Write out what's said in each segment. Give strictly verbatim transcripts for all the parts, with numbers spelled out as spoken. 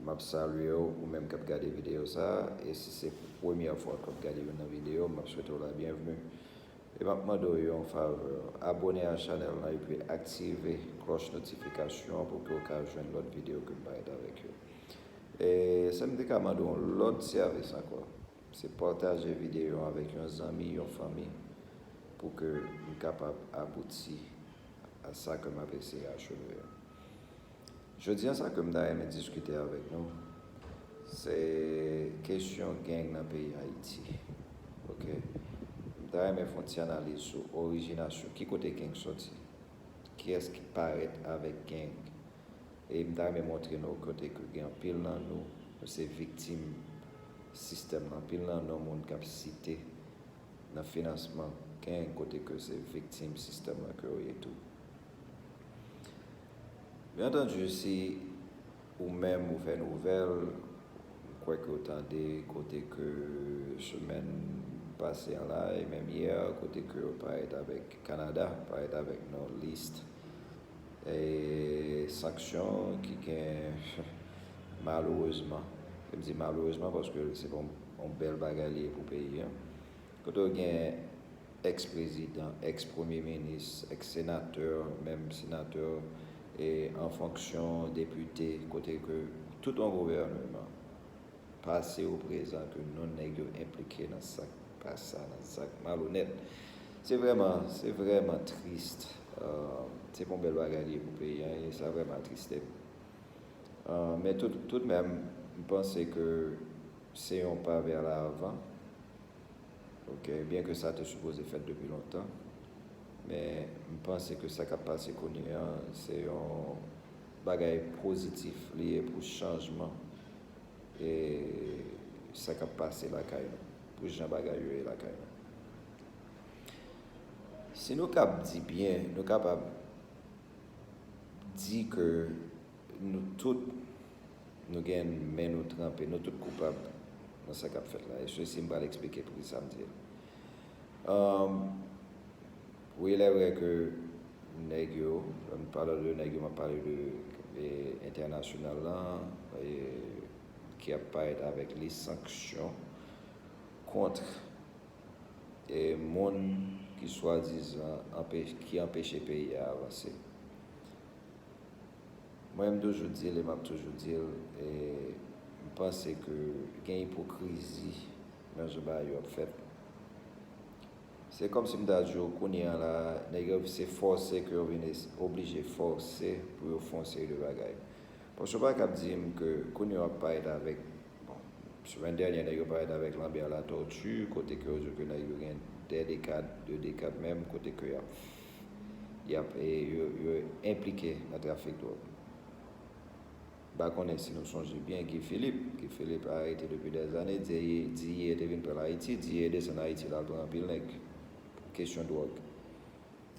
M ap salye w, ou menm k ap gade videyo sa a, e si se premyè fwa w ap gade youn nan videyo, m ap swete w la byenvni. E m ap mande w yon favè, abòne a chanèl lan epi aktive klòch notifikasyon an pou ke w ka jwenn lòt videyo ke m parèt avèk yo. E sa m te ka mande w yon lòt sèvis ankò, se pataje videyo an avèk yon zanmi, yon fanmi, pou ke m kapab abouti a sa ke m ap eseye acheve a. Jodi a, sa ke m ta renmen diskite avèk nou, se kesyon gang nan peyi Ayiti. Oke? M ta renmen fè yon ti analiz sou orijinasyon, ki kote gang sòti, kiyès ki parèt avèk gang. E m ta renmen montre nou kote ke gen anpil nan nou, nou se viktim sistèm nan. Anpil nan nou, moun k ap site nan finansman gang, kote ke se viktim sistèm nan ke yo ye tou. Byen antandi, si ou menm ou fè nouvèl, m kwè ke w tande kote ke semèn pase an la, e menm yè, kote ke yo parèt avèk Kanada, parèt avèk yon lis e sanksyon ki gen, malerezman, e m di malerezman paske se pa yon, yon bèl bagay li ye pou peyi a. Kote w gen èks prezidan, èks premye minis, èks senatè, menm senatè, e an fonksyon depite, kote ke tout yon gouvèneman pase o prezan ke non nèg yo enplike nan sa k pa sa, nan sa k malonèt. Se vrèman, se vrèman tris. Euh, se pa yon bèl bagay li ye pou peyi a, e sa vrèman atriste m. Euh, men tout, tout menm, m panse ke se yon pa vè lavan. Oke, byen ke sa te sipoze fèt depi lontan, men m panse ke sa k ap pase kounye a, se yon bagay pozitif li ye pou chanjman e sa k ap pase lakay nou, pou jan bagay yo ye lakay nou. Si nou kab di byen, nou kapab di ke nou tout, nou gen men nou tranpe, nou tout koupab nan sa k ap fèt la. E sesi, m pral eksplike poukisa m di l. Anm, wi, il est vrai ke nèg yo, lè m pale de nèg yo, m ap pale de, e, entènasyonal lan, e, ki ap parèt avèk lis sanksyon kont, e, moun ki swadizan anpe-, ki anpeche peyi a avanse. Mwen, m toujou di l e m ap toujou di l, e m panse ke gen ipokrizi nan jan bagay yo ap fèt. Se kòmsi m ta di w, kounye a la, nèg yo se fòse ke yo vin es-, oblije fòse pou yo fè yon seri de bagay. Paske w pa kab di m ke kounye a w ap parèt avèk, bon, semèn dènyè, nèg yo parèt avèk Lambert Latortue, kote ke yo di ke nèg yo gen dè dekad, de dekad menm, kote ke y ap, y ap, e, yo, yo enplike nan trafik dwòg. M pa konnen si nou sonje byen Guy Philippe. Guy Philippe arete depi dèzane, Didier, Didier te vin pran Ayiti, Didier desann Ayiti, l al pran anpil nèg pou kesyon dwòg.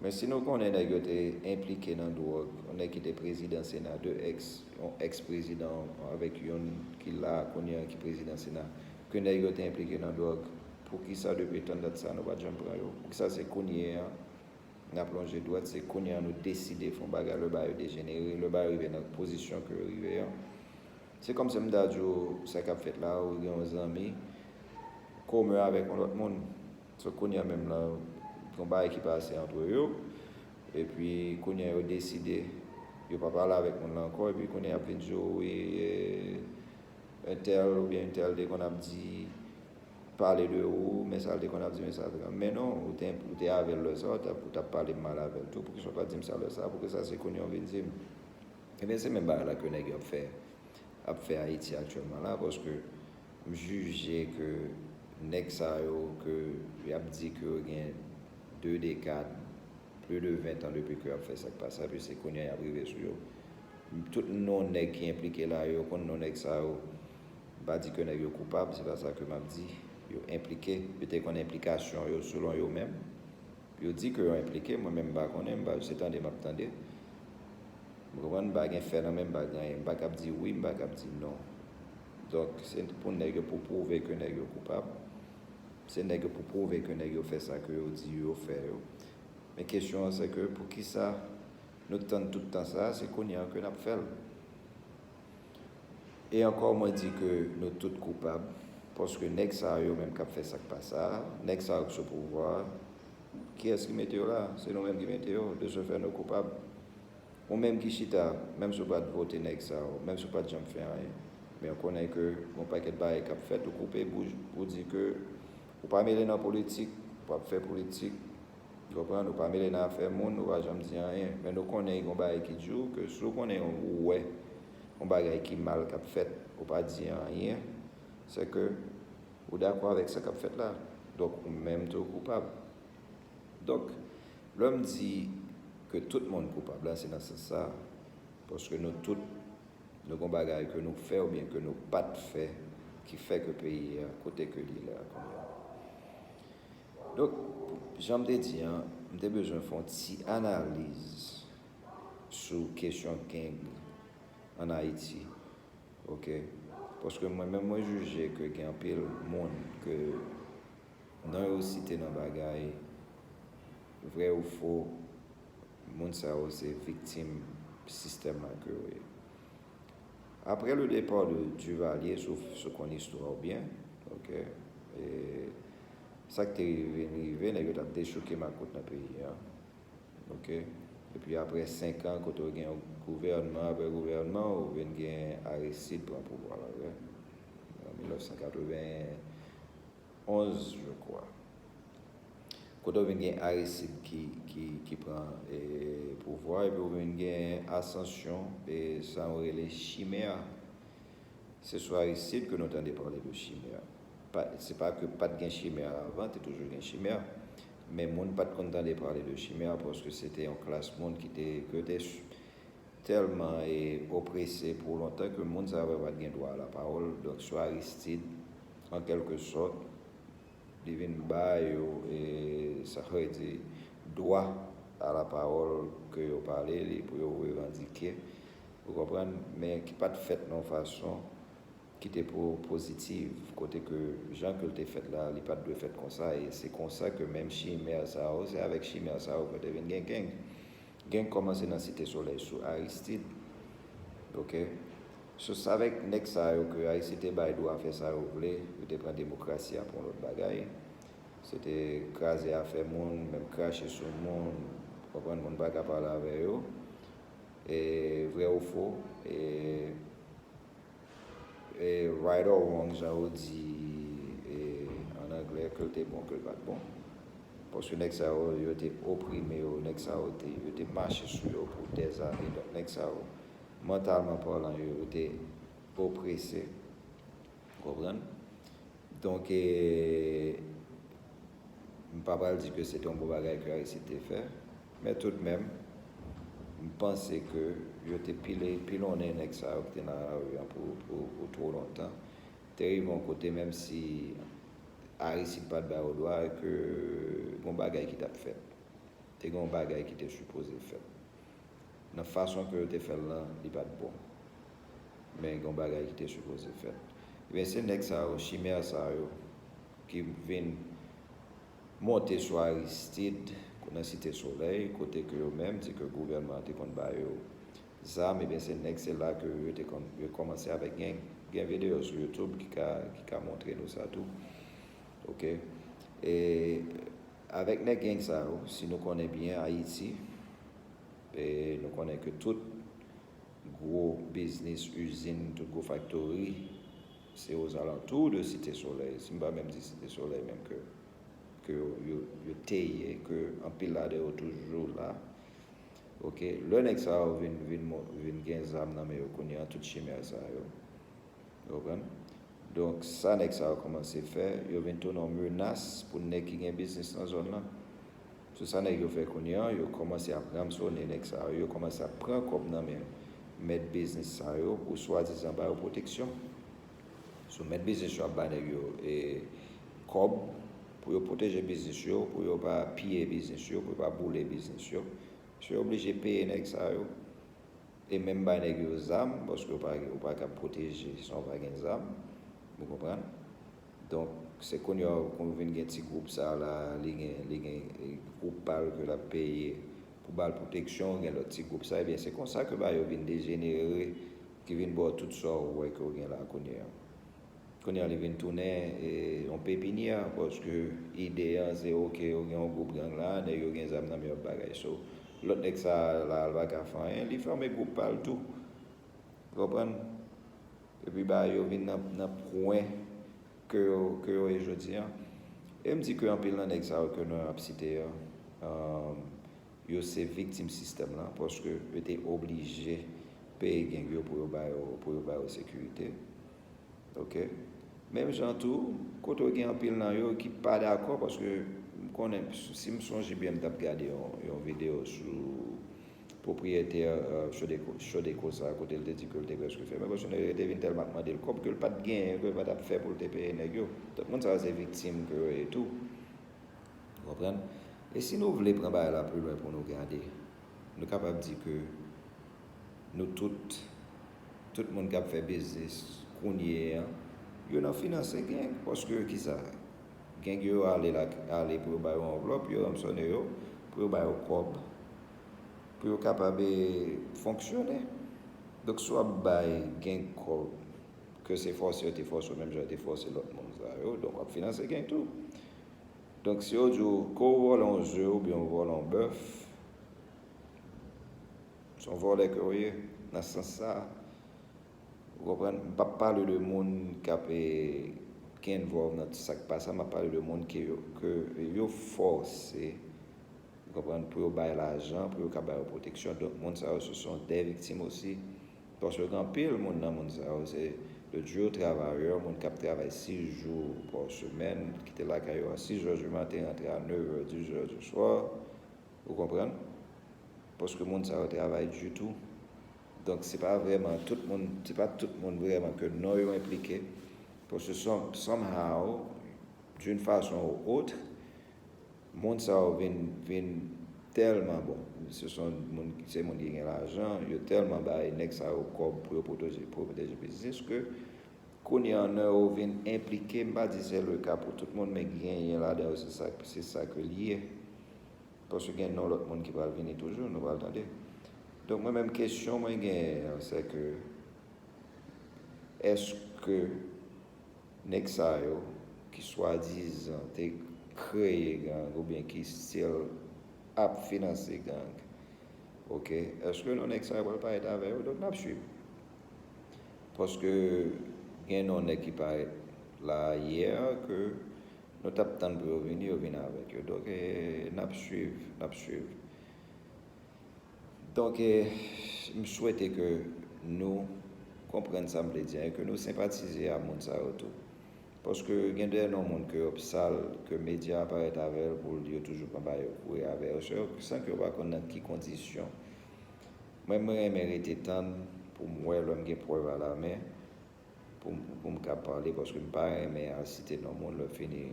Men si nou konnen nèg yo te enplike nan dwòg, yon nèg ki te prezidan Sena, de èks, yon èks prezidan avèk youn ki la kounye a ki prezidan Sena, ke nèg yo te enplike nan dwòg, poukisa depi tan dat sa nou pa t janm pran yo? Poukisa se kounye a n ap lonje dwèt, se kounye a nou deside fè yon bagay, lè bagay yo dejenere, lè bagay yo rive nan pozisyon ke yo rive an? Se kòmsi m ta di w, sa k ap fèt la, ou gen yon zanmi komen avèk yon lòt moun. So, kounye a menm lan, gen yon bagay ki pase antre yo, epi kounye a yo deside, yo pa pale avèk moun lan ankò, epi kounye a y ap vin di w, wi, e, entèl oubyen entèl te konn ap di, pale de ou, men sa l te konn ap di, men sa l te konn, men non, ou te, ou te avè l lè sa, ou t ap, ou t ap pale mal avè l tou, poukisa w pa di m sa lè sa, poukisa se kounye a w vin di m? Ebyen, se menm bagay la ke nèg yo ap fè, ap fè Ayiti aktyèlman la, paske m jije ke nèg sa yo ke y ap di ke yo gen de dekad, plis de ven tan depi ke y ap fè sa k pa sa, epi se kounye a y ap rive sou yo. Tout non nèg ki enplike la yo, yo konn non nèg sa yo. M pa di ke nèg yo koupab, se pa sa ke m ap di. Yo enplike, yo te konn enplikasyon yo selon yo menm. Yo di ke yo enplike, mwen menm m pa konnen, m pa, se tande m ap tande. Ou konprann? M pa gen fè nan men m, m pa gen anyen. M pa kab di wi, m pa kab di non. Donk, se pou nèg yo pou pwouve ke nèg yo koupab. Se nèg yo pou pwouve ke nèg yo fè sa ke yo di yo fè yo. Men kesyon an se ke poukisa nou tann tout tan sa a, se kounye a ke n ap fè l? E ankò, mwen di ke nou tout koupab, paske nèg sa yo menm k ap fè sa k pa sa, nèg sa yo k sou pouvwa, kiyès ki mete yo la? Se nou menm ki mete yo, de ce fait, nou koupab. Ou menm ki chita, menm si w pa t vote nèg sa yo, menm si w pa t janm fè anyen, men w konnen ke gon pakèt bagay k ap fèt, ou koupe bouch, ou di ke ou pa mele nan politik, ou p ap fè politik, ou konprann, ou pa mele nan afè moun, ou pa janm di anyen. Men nou konnen gon bagay ki di w ke si w konnen ou wè yon bagay ki mal k ap fèt, ou pa di anyen, se ke ou dakò avèk sa k ap fèt la. Donk, ou menm tou koupab. Donk, lè m di ke tout moun koupab la, se nan sans sa, paske nou tout, nou gon bagay ke nou fè oubyen ke nou pa t fè, ki fè ke peyi a kote ke li la kounye a. Donk, jan m te di an, m te bezwen fè yon ti analiz sou kesyon gang ann Ayiti, oke? Paske mwen menm, mwen jije ke gen anpil moun ke non yo site nan bagay, vrè ou fo, moun sa yo se viktim sistèm la ke yo ye. Après le départ de Duvalier, si w, si w konn istwa w byen, oke, e sa k te rive, vin rive, nèg yo t ap dechouke makout nan peyi a, oke. Epi apre senk an, kote w gen yon gouvènman, apre gouvènman, ou vin gen Aristide pran pouvwa la, vre, an mil nèf san katreven onz, je crois. Kote w vin gen Aristide ki, ki, ki pran, e, pouvwa, epi w vin gen Ascension, e, sa yo rele chimè. Se sou Aristide ke nou tande pale de chimè. Pa, se pa ke pa t gen chimè avan, te toujou gen chimè. Men moun pa t konn tande pale de chimè paske se te yon klas moun ki te, ke te tèlman, e, oprese pou lontan ke moun sa yo pa t gen dwa a la pawòl. Donk, sou Aristide, an kèlke sòt, li vin ba yo, e, sa vle di, dwa a la pawòl ke yo pale, li, pou yo revandike, ou konprann, men ki pa t fèt nan yon fason ki te po-, pozitiv, kote ke jan ke l te fèt la, li pa t dwe fèt konsa, e se konsa ke menm chimè sa yo, se avèk chimè sa yo ke te vin gen gang. Gang kòmanse nan Site Solèy sou Aristide, oke? So, se avèk nèg sa yo ke Aristide te bay dwa fè sa yo vle, yo te pran demokrasi a pou yon lòt bagay. Se te kraze afè moun, menm krache sou moun, konprann, moun pa ka pale avè yo. E vrè ou fo, e, e right or wrong, jan yo di, e, ann anglè, ke l te bon, ke l pa t bon. Paske nèg sa yo, yo te oprime yo, nèg sa yo te, yo te mache sou yo pou dèzane. Donk, nèg sa yo, mantalman palan, yo, yo te oprese. Ou konprann? Donk, e, m pa pral di ke se te yon bon bagay ke Aristide te fè, men toudmenm, m panse ke yo te pile, pilonnen nèg sa yo ki te nan lari an pou, pou, pou twò lontan. Te rive yon kote, menm si Aristide pa t ba yo dwa, ke gon bagay ki t ap fèt. Te gen yon bagay ki te sipoze fèt. Nan fason ke yo te fè l lan, li pa t bon. Men gen yon bagay ki te sipoze fèt. Ebyen, se nèg sa yo, chimè sa yo, ki vin monte sou Aristide nan Site Solèy, kote ke yo menm di ke gouvènman an te konn ba yo zam, ebyen, se nèg, se la ke yo te konn, yo kòmanse avèk gang. Gen videyo sou YouTube ki ka, ki ka montre nou sa tou. Oke? E avèk nèg gang sa yo, si nou konnen byen Ayiti, e nou konnen ke tout gwo biznis, izin, tout gwo faktori, se ozalantou de Site Solèy. Si m pa menm di Site Solèy menm ke, ke yo, yo, yo te ye, ke anpil ladan yo toujou la. Oke, lè nèg sa yo vin, vin, mo- vin gen zam nan men yo kounye a, tout chimè sa yo. Ou konprann? Donk, sa nèg sa yo kòmanse fè, yo vin tounen yon menas pou nèg ki gen biznis nan zòn lan. Se sa nèg yo fè kounye a, yo kòmanse ap ranmsone nèg sa yo, yo kòmanse ap pran kòb nan men mèt biznis sa yo pou swadizan ba yo pwoteksyon. So, mèt biznis yo ap ba nèg yo, e, kòb pou yo pwoteje biznis yo, pou yo pa piye biznis yo, pou yo pa boule biznis yo. So, yo oblije peye nèg sa yo. E menm bay nèg yo zam, paske ou pa, ou pa kab pwoteje san w pa gen zam. Ou konprann? Donk, se kounye a, kon vin gen ti gwoup sa la, li gen, li gen, e, gwoup pa l ke l ap peye pou ba l pwoteksyon, gen lòt ti gwoup sa, ebyen, se konsa ke bagay yo vin dejenere ki vin ba w tout sa w wè ke w gen la kounye a. Kounye a, li vin tounen, e, yon pepinyè, paske ide a, se, oke, yo gen yon gwoup gang la, nèg yo gen zam nan men yo, ap bagay. So, lòt nèg sa a la, l pa ka fè anyen, li fòme gwoup pa l tou. Ou konprann? Epi bagay yo vin nan, nan pwen ke yo, ke yo ye jodi a. E m di ke anpil nan nèg sa yo ke nou ap site yo, um, yo se viktim sistèm lan, paske yo te oblije peye gang yo pou yo ba yo, pou yo ba yo sekirite. Oke? Menm jan tou, kote w gen anpil nan yo ki pa dakò, paske m konnen, si m sonje byen, m t ap gade yon, yon videyo sou pwopriyetè, euh, Chodeco, Chodeco sa, kote l te di ke l te prèske fèmen, paske nèg yo te vin tèlman ap mande l kòb ke l pa t genyen, ke l pa t ap fè pou l te peye nèg yo. Tout moun sa yo se viktim ke yo ye tou. Ou konprann? E si nou vle pran bagay la pi lwen pou nou gade, nou kapab di ke nou tout, tout moun k ap fè biznis kounye a, yo nan finanse gang, paske kisa? Gang yo ale la, ale pou yo ba yo anvlòp, yo ransonnen yo, pou yo ba yo kòb, pou yo kapab, e, fonksyone. Donk, si w ap bay gang kòb, ke se fòse yo te fòse w, menm jan yo te fòse lòt moun sa yo, donk w ap finanse gang tou. Donk, si yo di w ke w vòlè yon ze oubyen w vòlè yon bèf, se yon vòlè ke w ye, nan sans sa a. Ou konprann? M p ap pale de moun k ap, e, ki envòlv nan sa k pa sa, m ap pale de moun ke yo, ke yo fòse, ou konprann, pou yo bay lajan, pou yo ka ba yo pwoteksyon. Donk, moun sa yo, se sont des victimes aussi. Paske gen anpil moun nan moun sa yo, se de durs travailleurs, moun k ap travay sis jou pa semèn, kite lakay yo a sis heures du matin, rantre a neuf heures, dix heures du soir. Ou konprann? Paske moun sa yo travay ditou. Donk, se pa vrèman tout moun, se pa tout moun vrèman ke non yo enplike. Paske some-, somehow, d'une façon ou autre, moun sa yo vin, vin tèlman bon. Se son moun, se moun ki gen lajan, yo tèlman bay nèg sa yo kòb pou yo pwoteje, pwoteje biznis ke kounye a, non yo vin enplike, m pa di se le ka pou tout moun, men genyen ladan yo, se sa, se sa ke l ye. Paske gen non lòt moun ki pral vini toujou, nou pral tande. Donk, mwen menm, kesyon mwen genyen an, se ke, èske nèg sa yo ki swadizan te kreye gang oubyen ki still ap finanse gang, oke, èske non nèg sa yo pral parèt avè yo? Donk, n ap swiv. Paske gen non nèg ki parèt la yè ke nou t ap tann pou yo vini, yo vin avèk yo. Donk, e, n ap swiv, n ap swiv. Donk, e, m swete ke nou konprann sa m vle di a, e ke nou senpatize a moun sa yo tou. Paske gen de non moun ke yo ap sal, ke medya a parèt avè l pou yo toujou pran bagay yo kouri avè yo, san ke yo pa konn nan ki kondisyon. Mwen, mwen renmen rete tann pou m wè lè m gen prèv alamen, pou m, pou m ka pale, paske m pa renmen al site non moun, lè fini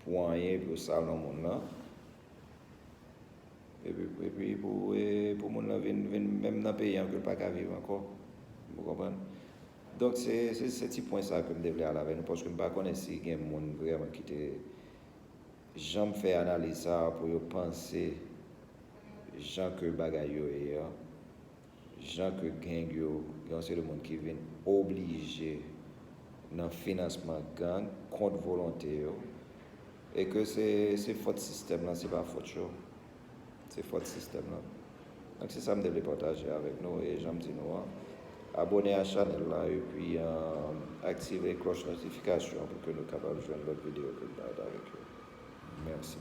pou anyen, pou yo sal non moun lan. Epi, epi pou, e, pou moun lan vin, vin menm nan peyi an ke l pa ka viv ankò. Ou konprann? Donk, se, se, se ti pwen sa ke m te vle al avè nou, paske m pa konnen si gen moun vrèman ki te janm fè analiz sa a pou yo panse jan ke bagay yo ye a, jan ke gang yo, gen yon seri de moun ki vin oblije nan finansman gang kont volonte yo, e ke se, se fòt sistèm lan, se pa fòt yo. Se fòt sistèm lan. Donk, se sa m te vle pataje avèk nou, e jan m di nou an, abòne a chanèl la, epi, um, aktive klòch notifikasyon pou ke nou kapab jwenn lòt videyo ke m parèt avèk yo. Mèsi.